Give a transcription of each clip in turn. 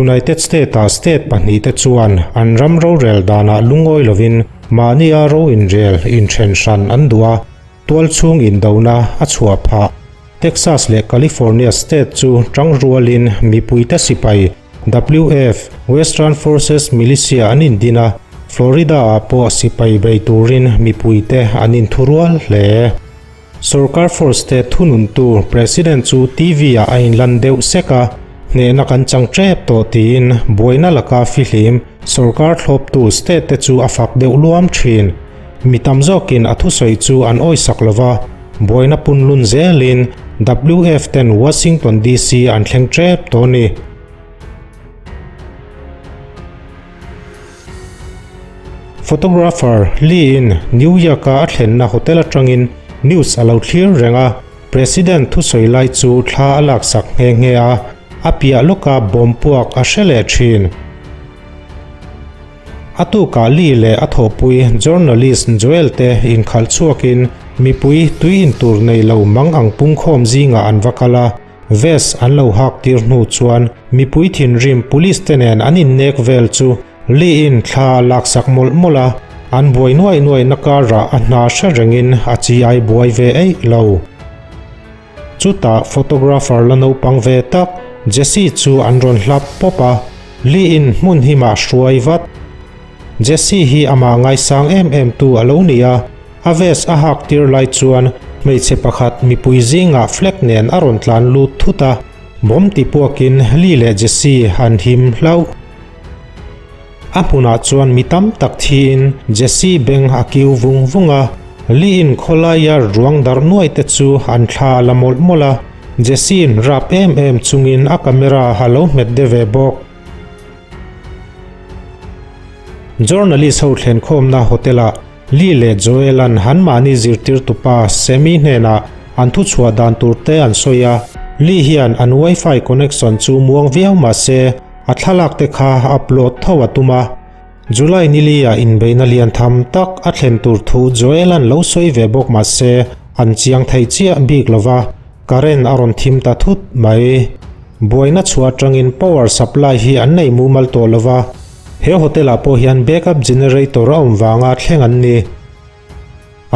United States-a state pahnihte chuan an ram rorel danah lungawi lovin mahnia ro inrel inthen hran an duh a, tualchhung indona a chhuah phah. Texas leh California state chu tangrualin mipuite sipai WF, Western Forces Militia an indin a, Florida-ah pawh sipai bei turin mipuite an inthurual hle. Sorkar force te thununtu President chu TV-ah a inlan deuh sek a, hnehna kan chang tep tawh tiin buaina laka fihlim sorkar thlawptu state te chu a fak deuh luam thin. Mi tam zawkin a thusawi chu an awisak lo va, buaina punlun zelin WF ten Washington DC an thleng tep tawh a ni. Photographer Lee-in New York-a a thlenna hotel atangin news a lo thlir reng a, President thusawi lai chu thla a laksak nghe nghe a, a piah lawka bawm puak a hre leh thin. A tukah Lee leh a thawhpui journalist Joel te inkhalh chhuakin mipui tui intur nei lo mang ang pungkhawm zingah an va kal a, Vest an lo hak tir hnu chuan mipui thinrim police te nen an innek vel chu Lee-in thla a laksak mawlh mawlh a, an buai nuaih nuaih na karah a hna hre rengin a chi ai buai ve eih lo. Chutah photographer la naupang ve tak Jesse chu an rawn hlap pawp a, Lee-in hmun himah hruai vat. Jesse hi amah ngaisang em em tu a lo ni a, A vest a hak tir lai chuan hmeichhe pakhat mipui zingah flag nen a rawn tlan lut thut a, bawm ti puakin Lee leh Jesse an him hlauh. A hmunah chuan mi tam tak thiin Jesse beng a kiu vung vung a, Lee-in khawlaia ruang darh nuai te chu an thla a la mawlh mawlh a, Jesse-in rap em em chungin a camera a lo hmet de ve bawk. Journalist ho thlenkhawmna hotel-ah Lee leh Joel-a'n han mahni zirtirtupa Sammy hnenah an thuchhuah dan tur te an sawi a, Lee hian an Wi-Fi connection chu muang viau mah se a thlalak te kha upload tho a tum a. July nili-ah inbeihna lian tham tak a thlen tur thu Joel-a'n lo sawi ve bawk mah se an chiang thei chiah bik lo va, current a rawn thim ta thut mai. Buaina chhuah atangin power supply hi an nei mumal tawh lo va, He hotel ah pawh hian backup generator a awm vanga thleng an ni.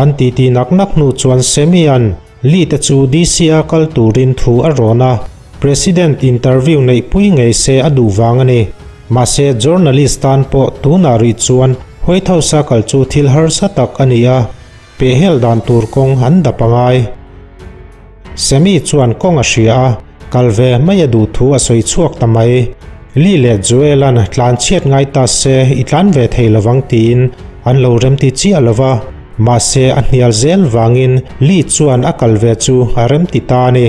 An titi nak nak hnu chuan Semi-a'n Lee te chu DC a kal turin thu a rawn a, President interview neihpui ngei se a duh vang a ni. Mahse journalist tan pawh tunah rih chuan White House a kal chu thil harsa tak a ni a, pehhel dan tur kawng an dap a ngai. Sammy chuan kawng a hria a, kal ve mai a duh thu a sawi chhuak ta mai. Lee leh Joel-a'n tlan chhiat ngai ta se i tlan ve thei lovang tiin an lo remti chiah lo va, mahse a hnial zel vangin Lee chuan a kal ve chu a remti ta a ni.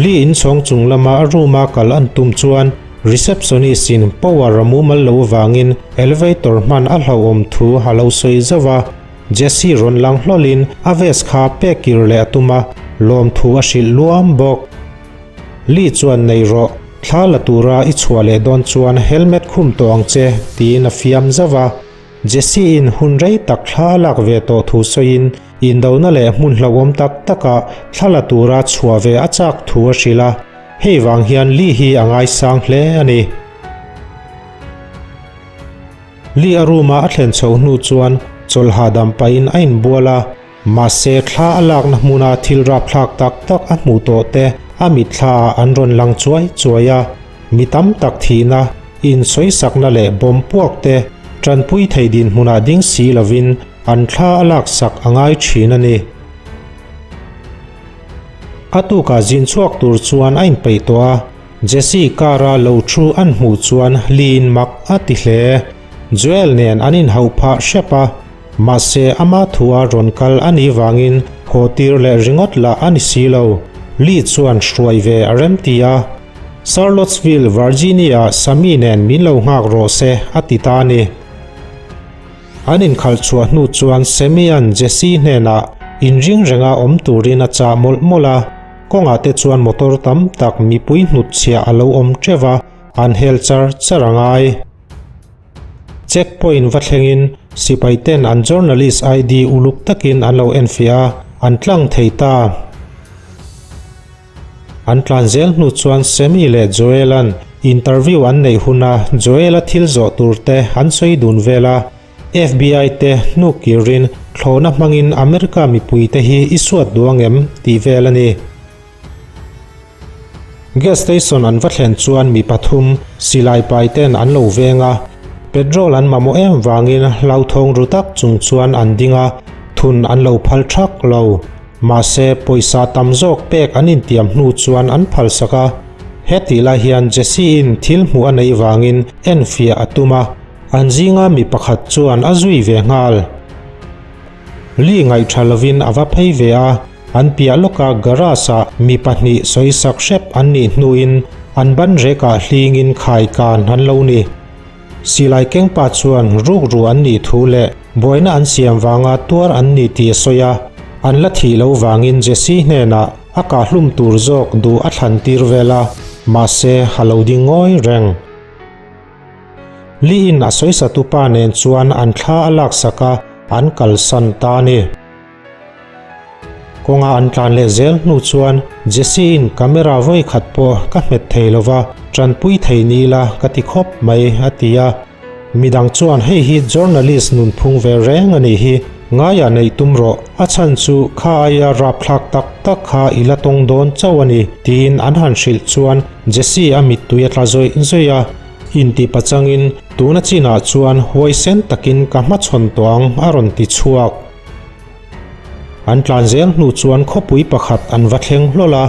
Lee inchhawng chung lama a room-a kal an tum chuan receptionist-in power a mumal lo avangin elevator hman a hlauhawm thu a lo sawi zauh a. Jesse rawn lang hlawlin a vest kha pek kir leh a tum a, lawmthu a hrilh luam bawk. Lee chuan nei rawh, thla la tura i chhuah leh dawn chuan helmet khum tawh ang che, tiin a fiam zauh a. Jesse-in hun rei tak thla a lak ve tawh thu sawiin Indona leh hmun hlauhawm tak takah thla la tura chhuah ve a chak thu a hrilh a, hei vang hian Lee hi a ngaisang hle a ni. Lee a room-a a thlen chho hnu chuan chawlh hahdam pahin a inbual a, mahse thla a lakna hmuna thil rapthlak tak tak a hmuh tawh te a mitthlaah an rawn lang chuai chuai a, mi tam tak thihna, insawisakna leh bawm puak te tanpui thei dinhmunah ding si lovin An thla a laksak a ngai thin a ni. A tukah zin chhuak tur chuan a inpeih tawh a, Jesse car-a lo thu an hmuh chuan Lee-in mak a ti hle. Joel nen an inhauh phah hrep a, mahse ama thua rawn kal a nih vangin haw tir leh ringawt lah a ni si lo. Lee chuan hruai ve a remti a. Charlottesville, Virginia-ah Sammy nen min lo nghak rawh se a ti ta a ni. An inkhalh chhuah hnu chuan Sammy-a'n Jesse hnenah inring renga awm turin a chah mawlh mawlh a, kawngah te chuan motor tam tak mipui hnutchhiah a lo awm teuh a, an hel char char a ngai. Check point va thlengin sipai ten an journalist ID uluk takin an lo enfiah a, an tlang thei ta. An tlan zel hnu chuan Sammy leh Joel-a'n interview an neih huna Joel-a thil zawh tur te an sawi dun vel a. FBI te hnuk kirin thlawhna hmangin America mipui te hi i suat duh ang em tih vel a ni. Gas station an va thlen chuan mi pathum silai pai ten an lo veng a, petrol an mamawh em vangin hlauthawng ru tak chung chuan an ding a, thun an lo phal thak lo. Mahse, pawisa tam zawk pek an intiam hnu chuan an phalsak a. Hetih lai hian Jesse-in thil hmuh a neih vangin enfiah a tum a, an zinga mi pakhat chuan a zui ve nghal. Lee ngaihṭha lovin a va phei ve a, an piah lawka garage-ah mi pahnih sawisak hrep an nih hnuin an ban rekah hlingin khai kan an lo ni. Silai kengpa chuan rukru an nih thu leh buaina an siam vanga tuar an ni tih a sawi a, an la thih lo vangin Jesse hnenah a kahhlum tur zawk duh a thlan tir vel a, mahse a lo ding ngawi reng. Lee-in a sawisatupa nen chuan an thla a laksak a, an kalsan ta a ni. Kawnga an tlan leh zel hnu chuan Jesse-in camera vawi khat pawh ka hmet thei lo va, tanpui thei ni ila ka ti khawp mai, a ti a. Midang chuan hei hi journalist nunphung ve reng a nih hi, ngaiah neih tum rawh, a chhan chu kha aia rapthlak tak tak kha i la tawng dawn chauh a ni, tiin an han hrilh chuan Jesse a mittui a tla zawih zawih a. Inti pachangin tuna chinah chuan huaisen takin ka hmachhawn tawh ang a rawn ti chhuak. An tlan zel hnu chuan khawpui pakhat an va thleng hlawl a,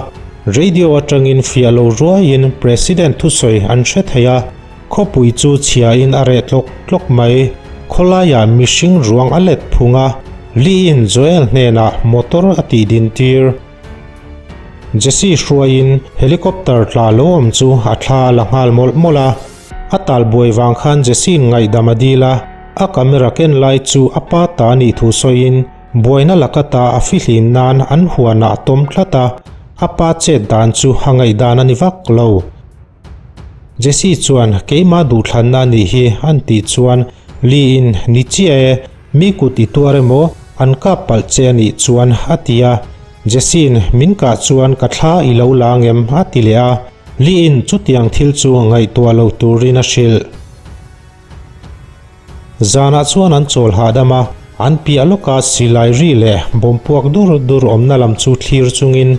radio atangin fiah lo ruaiin President thusawi an hre thei a, khawpui chu chhiain a reh tlawk tlawk mai. Khawlaiah mihring ruang a let phung a, Lee-in Joel hnenah motor a tih din tir. Jesse hruaiin helicopter tla lo awm chu a thla a la nghal mawlh mawlh a. A talbuai vang khan Jesse-in ngaihdam a dil a, a camera ken lai chu a pa ta a nih thu sawiin buaina laka ta a fihlin nan an huanah a tawm tlat a, a pa chet dan chu a ngaihdan a ni vak lo. Jesse chuan keimah duhthlanna a nih hi an tih chuan Lee-in ni chiah e, mi kut i tuar emaw an kap palh che a nih chuan a ti a, Jesse-in min kah chuan ka thla i lo la angem a ti leh a, Lee-in chutiang thil chu ngaihtuah lo turin a hrilh. Zanah chuan an chawl hahdam a, an piah lawka silai ri leh bawm puak dur dur awmna lam chu thlir chungin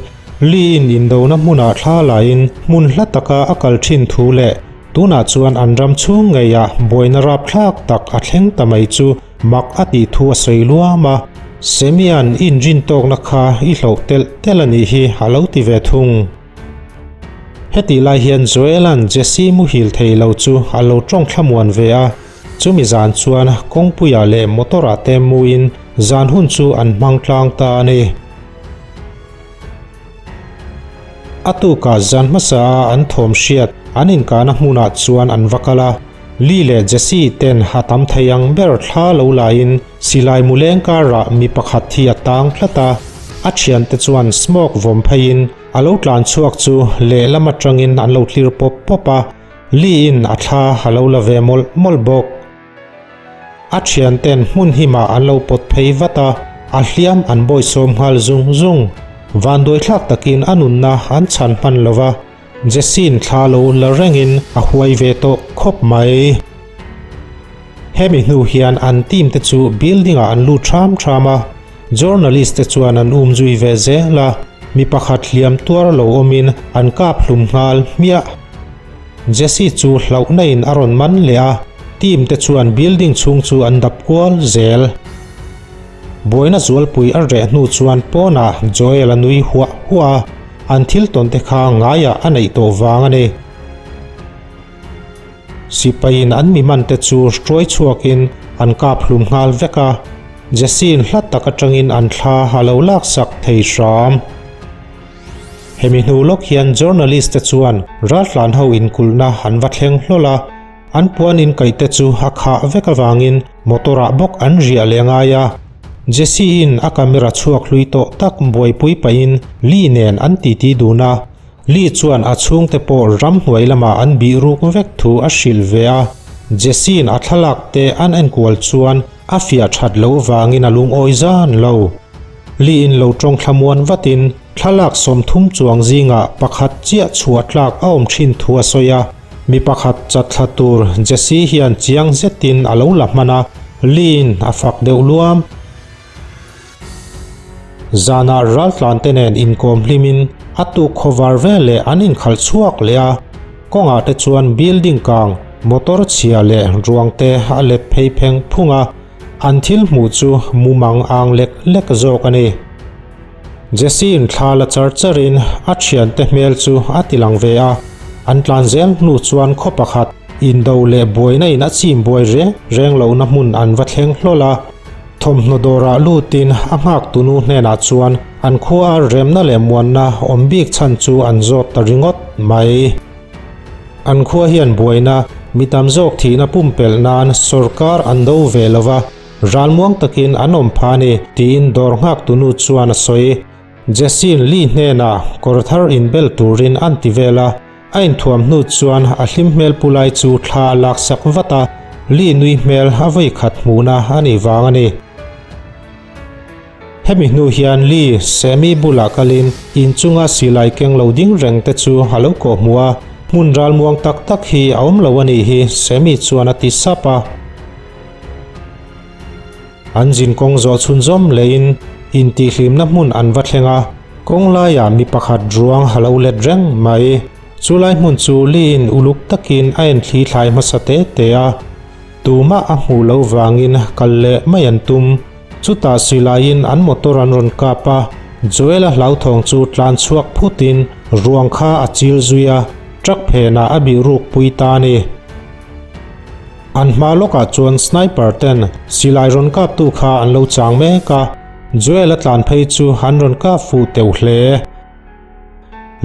Lee-in indona hmunah thla laiin hmun hla taka a kal thin thu leh tunah chuan an ram chhung ngeiah buaina rapthlak tak a thleng ta mai chu mak a tih thu a sawi luam a. Semian inrin tawkna kha i hloh telh telh a nih hi a lo ti ve thung. Hetih lai hian Joel-a'n Jesse muhil thei lo chu a lo tawng thlamuan ve a, chumi zan chuan kawngpuiah leh motor-ah te muin zan hun chu an hmang tlang ta a ni. A tukah zan hmasa a an thawm hriat an inkahna hmunah chuan an va kal a, Lee leh Jesse ten a tam thei ang ber thla lo laiin silai mu leng karah mi pakhat hi a tang tlat a, a thiante chuan smoke vawm pheiin A lo tlan chhuak chu lehlam atangin an lo thlir pawp pawp a, Lee-in a thla a lo la ve mawlh mawlh bawk. A thianten hmun himah an lo pawt phei vat a, a hliam an bawisawm nghal zung zung. Vanduaithlak takin a nunna an chhan hman lo va, Jesse-in thla lo la rengin a huai ve tawh khawp mai. Hemi hnu hian an team te chu building-ah an lut ṭham ṭham a, Journalist te chuan an um zui ve zel a, mi pakhat hliam tuar lo awmin an kap hlum nghal hmiah. Jesse chu hlauhna in a rawn man leh a, team te chuan building chhung chu an dap kual zel. Buaina zualpui a reh hnu chuan pawnah Joel a nui huah huah a, an thil tawn te kha ngaiah a neih tawh vang a ni. Sipaiin an mi man te chu hruai chhuakin an kap hlum nghal vek a, Jesse-in hla tak atangin an thla a lo laksak thei hram. Hemi hnu lawk hian journalist te chuan raltlan ho inkulhna an va thleng hlawl a, an puan inkaih te chu a khah vek avangin motor ah bawk an riah leh ngai a. Jesse-in a camera chhuak hlui tawh tak buaipui pahin Lee nen an titi dun a, Lee chuan a chhungte pawh ramhnuai lamah an bih ruk vek thu a hrilh ve a, Jesse-in a thlalak te an enkual chuan a fiah that loh vangin a lungawi zan lo. Lee-in lo tawng thlamuan vatin. Thlalak 30 chuang zingah pakhat chiah chhuah tlak a awm thin thu a sawi a, mi pakhat chatthla tur Jesse hian chiang zetin a lo la hman a, Lee-in a fak deuh luam. Zanah raltlante nen inkawm hlimin a tuk khawvar veleh an inkhalh chhuak leh a, kawngah te chuan building kang, motor chhia leh ruang te a let phei pheng phung a, an thil hmuh chu mumang ang lek lek zawk a ni. Jesse-in thla la char charin a thiante hmel chu a ti lang ve a, an tlan zel hnu chuan khaw pakhat indo leh buaina in a chim buai reng reng lohna hmun an va thleng hlawl a. Thawmhnaw dawrah lutin a nghak tunu hnenah chuan an khua remna leh muanna awm bik chhan chu an zawt ta ringawt mai. An khua hian buaina mi tam zawk thihna pumpelh nan sawrkar an do ve lo va, ralmuang takin an awm pha a ni tiin dawr nghak tunu chuan a sawi. Jesse-in Lee hnenah kawr thar inbel turin an ti vel a, a inthuam hnu chuan a hlim hmel pu lai chu thla a laksak vat a, Lee nui hmel a vawi khat hmuhna a nih vang a ni. Hemi hnu hian Lee Sammy bulah kalin inchunga silai keng lo ding reng te chu a lo kawh hmuh a, hmun ralmuang tak tak hi a awm lo a nih hi Sammy chuan a ti sap a. An zin kawng zawh chhunzawm leiin intihhlimna hmun an va thleng a, kawng laiah mi pakhat ruang a lo let reng mai. Chulai hmun chu Lee-in uluk takin a enthli thlai hmasa te te a, tumah a hmuh loh vangin kal leh mai an tum. Chutah silaiin an motor an rawn kap a, Joel-a hlauthawng chu tlan chhuak phutin ruang kha a chil zui a, truck phenah a bih ruk pui ta a ni. An hma lawkah chuan sniper ten silai rawn kaptu kha an lo chang mek a, Joel a tlan phei chu an rawn kap fuh teuh hle.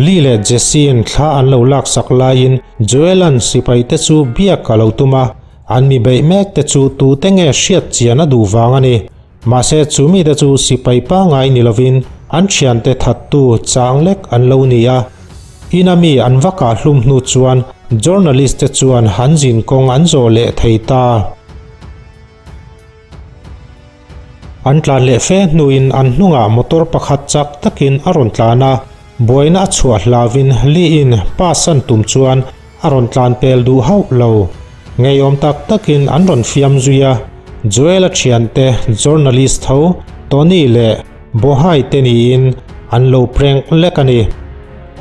Lee leh Jesse-in thla an lo laksak laiin Joel-a'n sipai te chu biak a lo tum a, an mi beih mek te chu tute nge hriat chian a duh vang a ni. Mahse chu mite chu sipai pangngai ni lovin an thiante thattu chang lek an lo ni a. Ina mi an va kah hlum hnu chuan journalist te chuan an zin kawng an zawh leh thei ta. An tlan leh fe hnuin an hnungah motor pakhat chak takin a rawn tlan a, buaina a chhuah hlauvin Lee-in pass an tum chuan a rawn tlan pel duh hauh lo. Ngeiawm tak takin an rawn fiam zui a, Joel-a thiante journalist tho Tony leh Bohai te niin an lo prank lek a ni.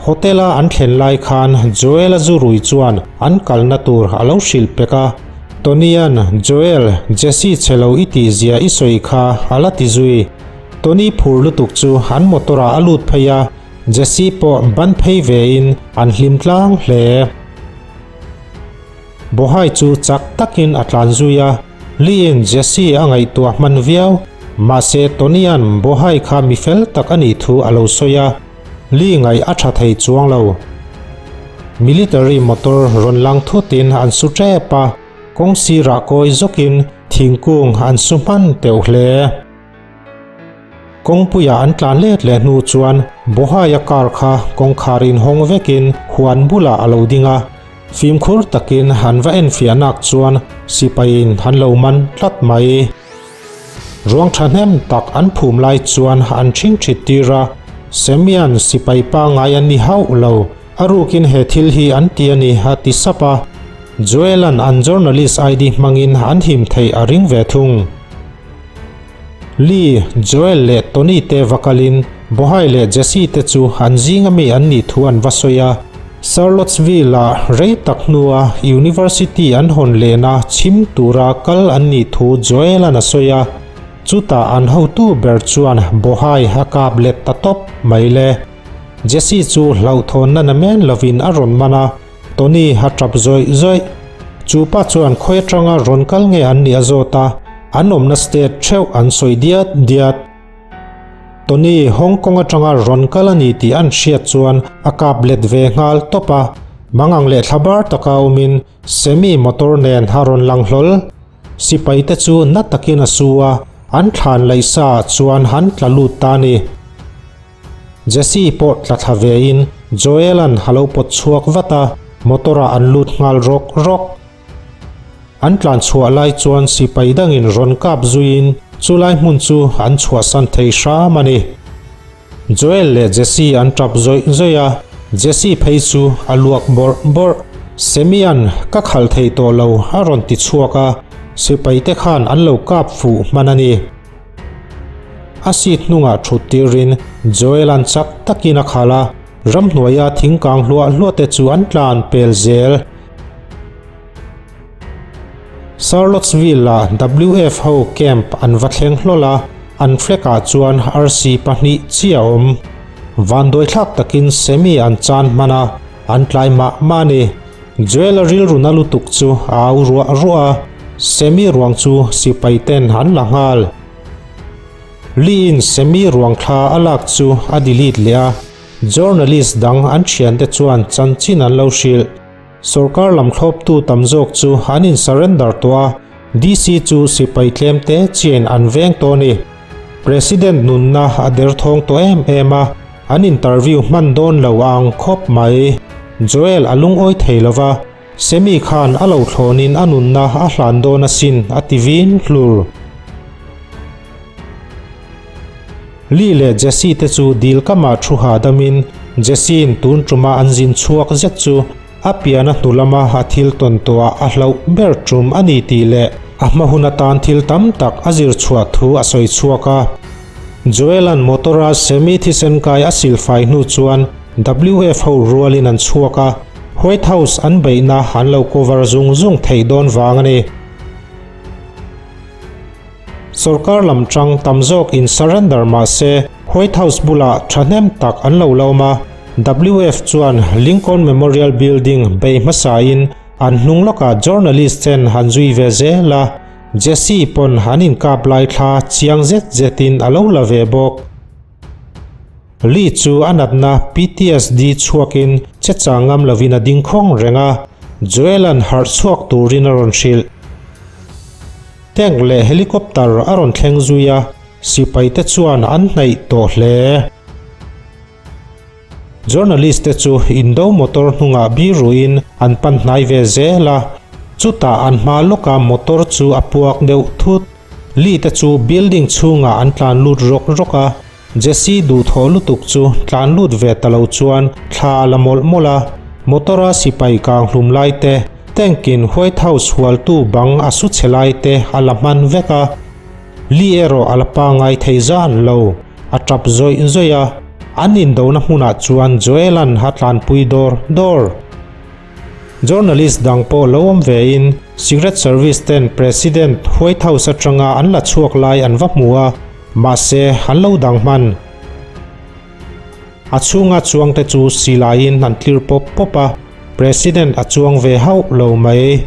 Hotel-a an thlen lai khan Joel-a zu rui chuan an kalna tur a lo hrilh pek a, Tony-a'n Joel, Jesse che lo i tih zia i sawi kha a la ti zui. Tony phur lutuk chu an motor-ah a lut phei a, Jesse pawh ban phei vein an hlim tlang hle. Bohai chu chak takin a tlan zui a, Lee-in Jesse a ngaihtuah hman viau. Mahse Tony-a'n Bohai kha mi fel tak a nih thu a lo sawi a, Lee ngaih a tha thei chuang lo. Military motor rawn lang thutin an su tep a, kawng sirah kawi zawkin thingkung an su hman teuh hle. Kawngpuia an tlan let leh hnu chuan Bohaia car kha kawngkhar inhawng vekin huan bulah a lo ding a, fimkhur takin an va enfiah nak chuan sipaiin an lo man tlat mai. Ruang thahnem tak an phum lai chuan an ṭhingṭhit tir a, Semian sipai pangngai an ni hauh lo, a rukin he thil hi an ti a ni a ti sap a, Joel-a'n an journalist ID hmangin an him theih a ring ve thung. Lee, Joel leh Tony te va kalin Bohai leh Jesse te chu an zinga mi an nih thu an va sawi a. Charlottesville-ah rei tak hnua University an hawn lehna chhim tura kal an nih thu Joel-a'n a sawi a. Chutah an hotu ber chuan Bohai a kap let ta tawp mai le. Jesse chu hlauhthawnna namen lovin a rawn man a. Tony a tap zawih zawih. Chu pa chuan khawi atanga rawn kal nge an nih a zawt a, an awmna state theuh an sawi diat diat. Tony Hong Kong atanga rawn kal a ni tih an hriat chuan a kap let ve nghal tawp a, mangang leh thlabar taka awmin Semi motor nen a rawn lang hlawl. Sipai te chu na takin a su a, an thlan laih sa ah chuan an tla lut ta a ni. Jesse pawh tla thla vein Joel-a'n a lo pawt chhuak vat a, motor-ah an lut nghal rawk rawk. An tlan chhuah lai chuan sipai dangin rawn kap zuiin chulai hmun chu an chhuahsan thei hram a ni. Joel leh Jesse an tap zawih zawih a, Jesse phei chu a luak bawrh bawrh. Semian ka khalh thei tawh lo a rawn ti chhuak a, sipai te khan an lo kap fuh hman a ni. A seat hnungah thut tirin Joel-a'n chak takin a khalh a, ramhnuaia thingkang hluah hluah te chu an tlan pel zel. Charlottesville-a WF ho camp an va thleng hlawl a, an flag-ah chuan arsi pahnih chiah a awm. Vanduaithlak takin Sammy an chan hman a, an tlai mah mah a ni. Joel-a rilru na lutuk chu a au ruah ruah a, Sammy ruang chu sipai ten an la nghal. Lee-in Sammy ruang thla a lak chu a delete leh a, journalist dang an thiante chuan chanchin an lo hrilh. Sorkar lam thlawptu tam zawk chu an in surrender tawh a, DC chu sipai tlem te chian an veng tawh a ni. President nunna a derthawng tawh em em a, an interview hman dawn lo a ang khawp mai. Joel a lungawi thei lo va, Semi khan a lo thlawnin a nunna a hlan dawn asin a ti vin hlur. Lee leh Jesse te chu dil kamah thu hahdamin Jesse-in tun tuma an zin chhuak zet chu a pian a hnu lama a thil tawn tawhah a hlauh ber tum a ni tih leh a hma hun atan thil tam tak a zir chhuah thu a sawi chhuak a. Joel-a'n motor-a Sammy thisen kai a silfai hnu chuan WF ho rualin an chhuak a, White House an beihna an lo cover zung zung theih dawn vang a ni. Sorkar lam tang tam zawk in surrender mah se White House bulah thahnem tak an lo la awm a, WF chuan Lincoln Memorial Building bei hmasa in an hnung lawkah journalist ten han zui ve zel a, Jesse pawn an inkap lai thla chiang zet zet in a lo la ve bawk. Lee chu a natna PTSD chhuakin che chang ngam lovin a ding khawng reng a, Joel-a'n harh chhuak turin a rawn hrilh. Tank leh helicopter a rawn thleng zui a, sipaite chuan an hnaih tawh hle. Journalist te chu indo motor hnungah biruin an pan hnai ve zel a, chutah an hma lawka motor chu a puak deuh thut. Lee te chu building chhungah an tlan lut rawk rawk a, Jesse duhthawh lutuk chu tlan lut ve ta lo chuan thla a la mawlh mawlh a, motor a sipai kang hlum lai te, tank in White House hualtu bang a su chhe lai te a la hman vek a. Lee erawh a la pangai thei zan lo, a tap zawih zawih a, an indona hmunah chuan Joel-a'n a tlanpui dawr dawr. Journalist dang pawh lo awm vein Secret Service ten President White House atanga an la chhuak lai an va hmu a, mahse an lo dang hman. A chhunga chuangte chu silaiin an tlir pawp pawp a, President a chuang ve hauh lo mai.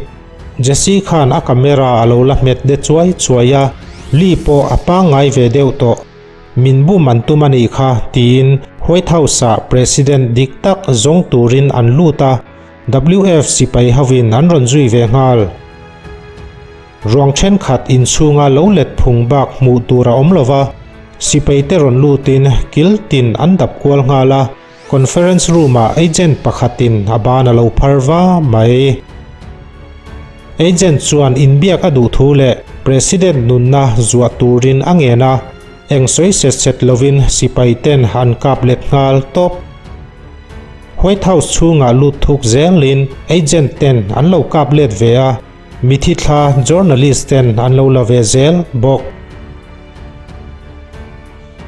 Jesse khan a camera a lo la hmet de chuai chuai a, Lee pawh a pangngai ve deuh tawh. Min bum an tum a nih kha, tiin White House-ah President dik tak zawng turin an lut a, WF sipai hovin an rawn zui ve nghal. Ruang thenkhat inchhunga lo let phung bak hmuh tur a awm lova, sipaite rawn lutin kil tin an dap kual nghal a, Conference room-ah agent pakhatin a ban a lo phar va mai. Agent chuan inbiak a duh thu leh President nunna zuah turin a ngen a, eng sawi set set lovin sipai ten an kap let nghal tawp. White House chhungah lut thuk zelin agent ten an lo kap let ve a, mithi thla journalist ten an lo la ve zel bawk.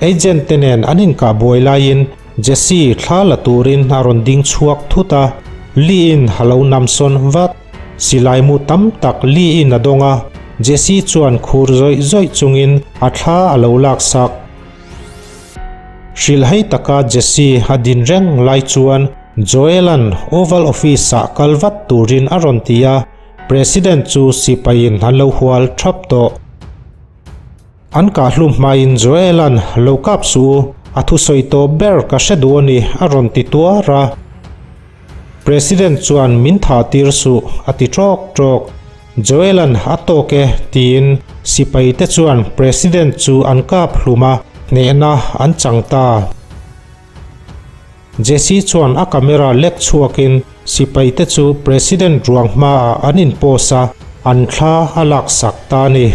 Agent te nen an inkah buai laiin Jesse thla la turin a rawn ding chhuak thut a, Lee-in a lo namsawn vat. Silai mu tam tak Lee-in a dawng a, Jesse chuan khur zawih zawih chungin a thla a lo laksak. Hrilhhei taka Jesse a din reng lai chuan Joel-a'n Oval Office-ah kal vat turin a rawn ti a, President chu sipaiin an lo hual thap tawh. An kahhlum hmain Joel-a'n lo kap suh u, a thusawi tawp ber ka hre duh a ni a rawn ti tuar a. President chuan min thah tir suh a ti tawk tawk. Joel-a'n a tawk e tiin sipai te chuan President chu an kap hlum a, hnehna an chang ta. Jesse chuan a camera lek chhuakin sipai te chu President ruang hmaah an in post a, an thla a laksak ta a ni.